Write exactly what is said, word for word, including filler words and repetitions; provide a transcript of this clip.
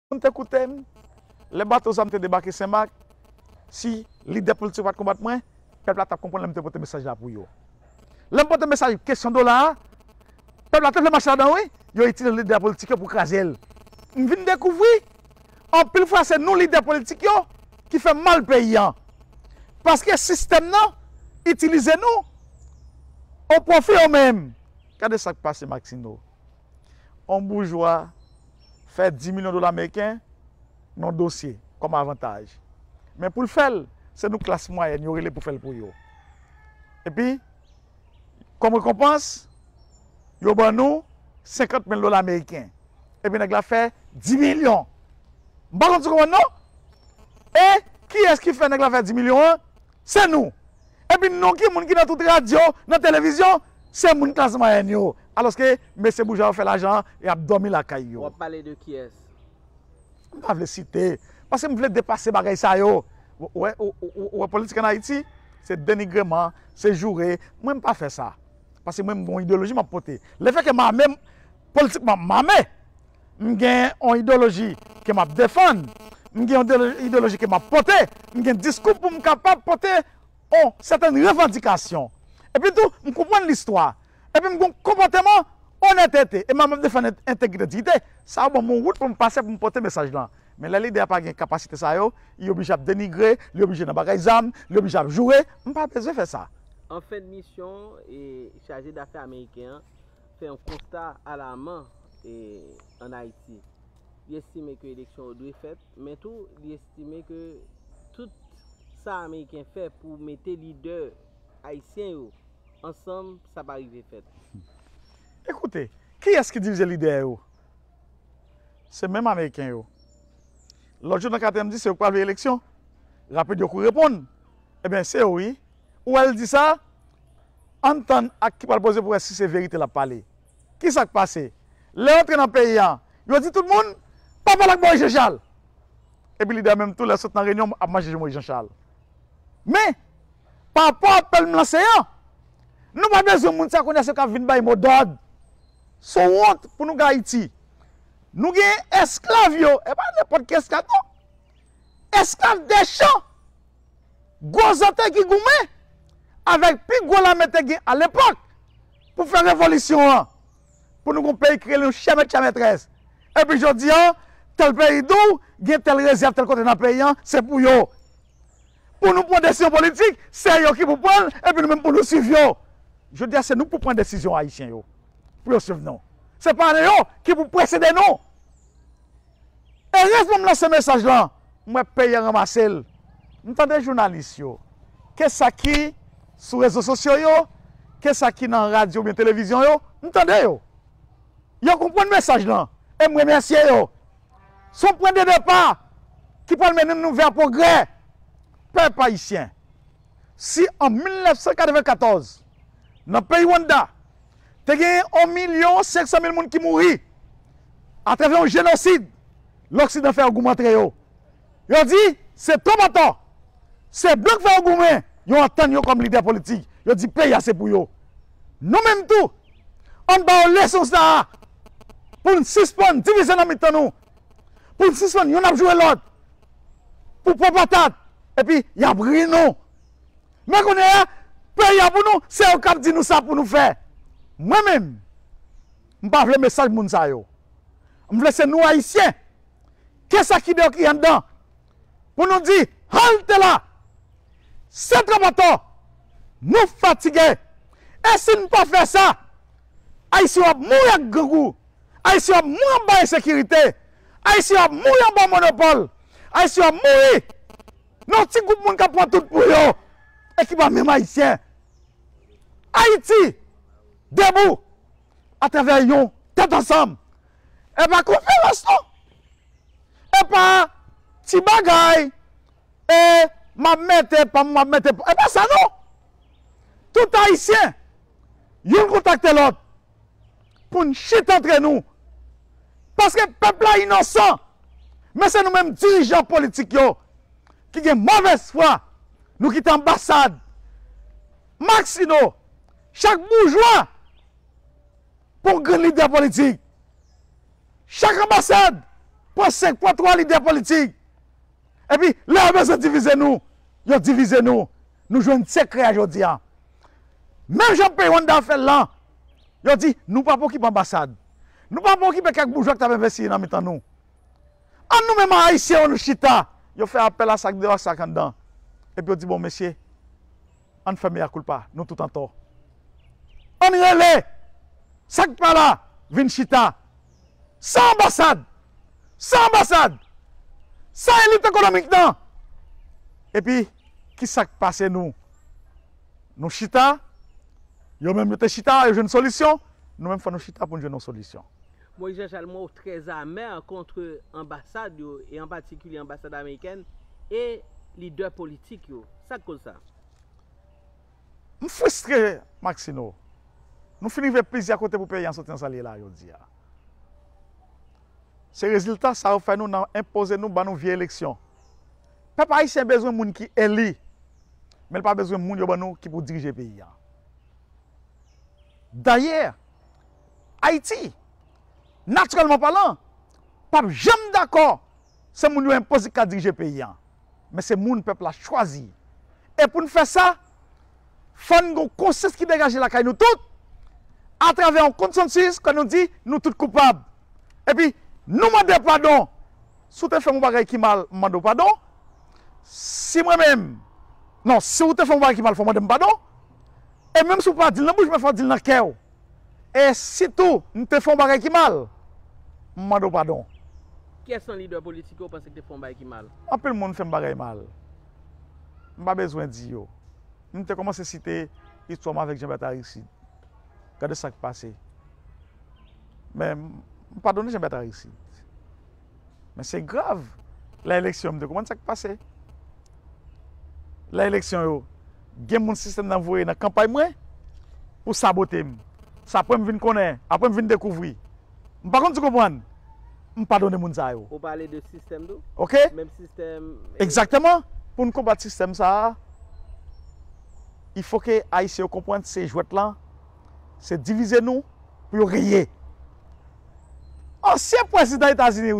moun te koute m, lè bato zam te debake Senmak, si lidè politik yo pa t konbat mwen, pèp la t ap konprann lè m te pote mesaj la pou yo. Lè m pote mesaj kesyon dola a, pèp la te vle mache ladan, wi, yo itilize lidè politik yo pou kraze l. M vin dekouvri, anpil fwa se nou lidè politik yo ki fè mal peyi an. Paske sistèm nan itilize nou o pwofi yo menm. Gade sa k pase Maxino. On boujwa fè dis milyon dola ameriken nan dosye kòm avantaj. Men pou l fè l, se nou klas mwayèn yo rele pou fè l pou yo. Epi, kòm rekonpans, yo ban nou senkant mil dola ameriken. Epi nèg la fè dis milyon. M pa konn si w konprann non? E kiyès ki fè nèg la fè dis milyon an? Se nou. Epi non ki moun ki nan tout radyo, nan televizyon, se moun klas mwayèn yo. Alòske mesye boujwa yo fè lajan an, y ap dòmi lakay yo. W ap pale de kiyès? M pa vle site, paske m vle depase bagay sa yo. Ou wè, ou, ou, ou, ou wè politik ann Ayiti, se denigreman, se joure. Mwen, m pa fè sa. Paske mwen, m gen yon ideyoloji m ap pote. Lefètke m ame m, politikman, m ame. M gen yon ideyoloji ke m ap defann. M gen yon ideyolo-, ideyoloji ke m ap pote. M gen diskou pou m kapab pote yon sètèn revandikasyon. Epi tou, m konprann listwa. Epi m gen yon konpòteman onètete. E m ap defann en-, entegrite, diyite. Sa ban m yon wout pou m pase pou m pote mesaj lan. Men lè lidè a pa gen kapasite sa yo, li oblije ap denigre, li oblije nan bagay zam, li oblije ap joure. M pa bezwen fè sa. An fen de misyon, e chaje dafè ameriken an fè yon konsta alaman, e, ann Ayiti. Li estime ke eleksyon yo dwe fèt, men tou li estime ke tout sa ameriken fè pou mete lidè ayisyen yo ansanm, sa pa rive fèt. Ekoute, kiyès ki divize lidè yo? Se menm ameriken yo. Lòt jou nan katye m di se yo k pral veye eleksyon. Rapid yo kouri reponn. Ebyen, se yo wi. Ou wè l di sa? Ann tann ak ki pral poze pou wè si se verite l ap pale. Kisa k pase? Lè yo antre nan peyi an, yo di tout moun, pa pale ak Moyiz Janchal. Epi lidè menm tou lè sot nan reyinyon ap manje Moyiz Janchal. Men, pa rapò apèl m lanse an, nou pa bezwen moun sa kounye a se yo k ap vin bay modòd. Se yon wont pou nou gen Ayiti. Nou gen esklav yo, e pa nenpòt ki esklav non. Esklav de chan. Gwo zante ki goumen avèk pi gwo lame te gen alepòk pou fè revolisyon an. Pou nou gen yon peyi ki rele nou chè mèt chè mètrès. Epi jodi a, tèl peyi di w, gen tèl rezèv tèl kote nan peyi an, se pou yo. Pou nou pran desizyon politik, se yo ki pou pran l, epi nou menm pou nou swiv yo. Jodi a, se nou pou pran desizyon ayisyen yo, pou yo swiv nou. Se pa yo ki pou presede nou. Erezman m lanse mesaj lan, m wè peyi an ranmase l. M tande jounalis yo, ke sa ki sou rezo sosyo yo, ke sa ki nan radyo oubyen televizyon yo, m tande yo. Yo konprann mesaj lan, e m remèsye yo. Se yon pwen de depa ki pral mennen nou vè pwogrè. Pèp ayisyen, si an mil nèf san katreven katòz, nan peyi Rwanda, te gen yon milyon senk san mil moun ki mouri atravè yon jenosid Loksidan fè yo goumen antre yo. Yo di, se twòp atò. Se blan k fè yo goumen, yo antann yo kòm lidè politik. Yo di peyi a se pou yo. Nou menm tou, ann ba yo leson sa a, pou n sispann divize nan mitan nou, pou n sispann yonn ap joure lòt, pou pran patat, epi y ap ri nou. Men kounye a, peyi a pou nou, se yo k ap di nou sa pou nou fè. Mwen menm, m pa vle mesaj moun sa yo. M vle se nou Ayisyen, ke sa ki deyò ki anndan, pou nou di, halte la! Se twòp atò! Nou fatige! E si n pa fè sa, Ayisyen yo ap mouri ak grangou! Ayisyen yo ap mouri anba ensekirite! Ayisyen yo ap mouri anba monopòl! Ayisyen yo ap mouri nan yon ti gwoup moun k ap pran tout pou yo e ki pa menm Ayisyen. Ayiti debou atravè yon tèt ansanm. E pa konferans non. E pa ti bagay. E m ap mete pa m, m ap mete pa. E pa sa non. Tout Ayisyen, youn kontakte lòt pou n chita antre nou. Paske pèp la inosan. Men se nou menm dirijan politik yo ki gen movèz fwa. Nou kite anbasad Maksino, chak boujwa pou yon grenn lidè politik. Chak anbasad pran senk, pran twa lidè politik. Epi, lè yo bezwen divize nou, yo divize nou. Nou jwenn sekrè a jodi a. Menm jan peyi Rwanda fè l lan, yo di, nou pa pou okipe anbasad. Nou pa pou okipe kèk boujwa ki t ap envestiye nan mitan nou. An nou menm Ayisyen yo, nou chita. Yo fè apèl a sa k deyò ak sa k anndan. Epi yo di, bon, mesye, ann fè mea culpa, nou tout antò. Ann rele sa k pa la vin chita. San anbasad, san anbasad, san elit ekonomik nan. Epi, ki sa k pase nou? Nou chita, yo menm yo te chita, yo jwenn solisyon, nou menm fò nou chita pou n jwenn yon solisyon. Moïse Jean Charles, mwen trè amè kont anbasad yo, e an patikilye anbasad amerikèn, e lidè politik yo. Sa k koz sa? M fristre, Maxino. Nou fin rive plizyè kote pou peyi an soti nan sa l ye la jodi a. Se rezilta sa yo fè nou nan enpoze nou, ban nou vye eleksyon. Pèp ayisyen bezwen moun ki eli, men l pa bezwen moun yo ban nou ki pou dirije peyi an. Dayè, Ayiti, natirèlman palan, p ap janm dakò se moun yo enpoze ki ka dirije peyi an. Men se moun pèp la chwazi. E pou n fè sa, fò n gen yon konsyans ki degaje lakay nou tout, atravè yon konsansis ke nou di nou tout koupab. Epi, nou mande padon. Si w te fè m yon bagay ki mal, m mande w padon. Si mwen menm, non, si w te fè m yon bagay ki mal, fò w mande m padon. E menm si w pa di l nan bouch, men fò w di l nan kè w. E sitou, m te fè yon bagay ki mal, m mande w padon. Kiyès nan lidè politik yo w panse ki te fè yon bagay ki mal? Anpil moun fè m bagay mal. M pa bezwen di yo. M te kòmanse site istwa m avèk Jean Bertrand Aristide. Gade sa k pase. Men, m padone Jean Bertrand Aristide. Men se grav. Lè eleksyon, m te konprann sa k pase. Lè eleksyon yo, gen moun sistèm nan voye nan kanpay mwen pou sabote m. Sa apre m vin konnen, apre m vin dekouvri. M pa konn si w konprann. M padone moun sa yo. Ou pale de sistèm tou? Oke? Menm sistèm. Egzakteman. Pou n konbat sistèm sa a, il fo ke Ayisyen yo konprann se jwèt lan, se divize nou pou yo reye. Ansyen prezidan Etazini